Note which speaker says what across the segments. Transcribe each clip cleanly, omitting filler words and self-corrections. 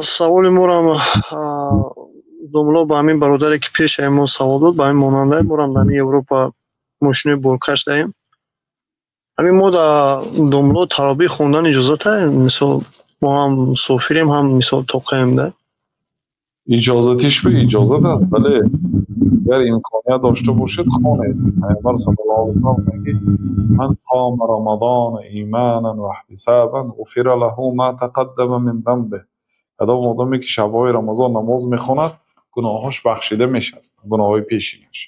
Speaker 1: Саволи морам, домло, ба ҳамин бародаре, ки пешаи мо савол дод, ба ҳамин монанда морам дар ҳамин Европа мошинои боркаш даем. Ҳамин мо дар, домло, тарових хондан иҷозата? Мисол, мо ҳам мусофирем, ҳам, мисол, тоқаем да.
Speaker 2: Иҷозатиш бе иҷозат аст, бале. Агар имконият дошта бошед, хонед. Пайғамбар саллаллоҳу алайҳи васаллам мегӯяд: "من قام رمضان إيمانا واحتسابا غفر له ما تقدم من ذنبه". Кадом одаме ки шабҳои Рамазон намоз мехонад, гуноҳҳош бахшида мешавад, гуноҳҳои пешинаш.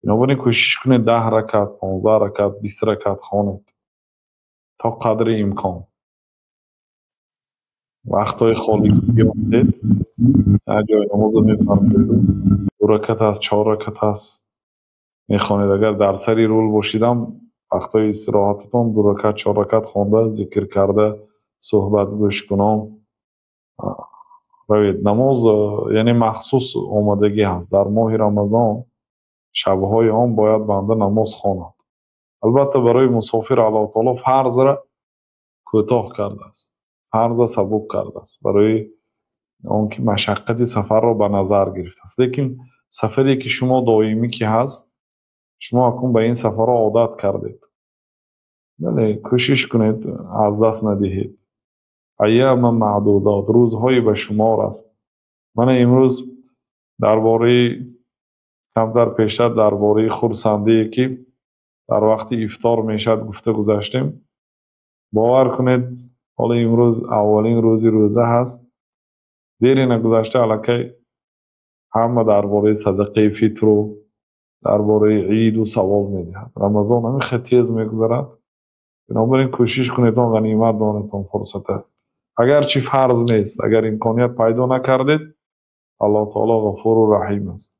Speaker 2: Бинобар ин кӯшиш кунед, 10 ракат, 15 ракат, 20 ракат хонед то қадри имкон. Вақтҳои холӣ биёфтед, як ҷои намозо мефармоед, ду ракат аст, чор ракат аст, мехонед. Агар дар сари рул бошидам, вақтҳои истироҳататон ду ракат, чор ракат хонда, зикр карда, суҳбат гӯш кунон равед. Намоз, яъне, махсус омадагӣ ҳаст: дар моҳи Рамазон шабҳои он бояд банда намоз хонад. Албатта, барои мусофир Аллоҳ таоло фарзра кӯтоҳ кардааст, фарза сабук кардааст, барои он ки машаққати сафарро ба назар гирифтааст. Лекин сафаре ки шумо доимӣ ки ҳаст, шумо акнун ба ин сафарҳо одат кардед, бале, кӯшиш кунед, аз даст надиҳед. أياما معدودات, рӯзҳои ба шумор аст. Мана, имрӯз дар бораи, камтар пештар дар бораи хурсандие, ки дар вақти ифтор мешавад, гуфта гузаштем. Бовар кунед, ҳоло имрӯз аввалин рӯзи рӯза ҳаст, дере нагузашта аллакай ҳама дар бораи садақаи фитру дар бораи иду савол медиҳад. Рамазон ҳамин хел тез мегузарад. Бинобар ин кӯшиш кунед, он ғанимат донед он фурсата. Агарчи фарз нест, агар имконият пайдо накардед, Аллоҳ таоло ғафуру раҳим аст.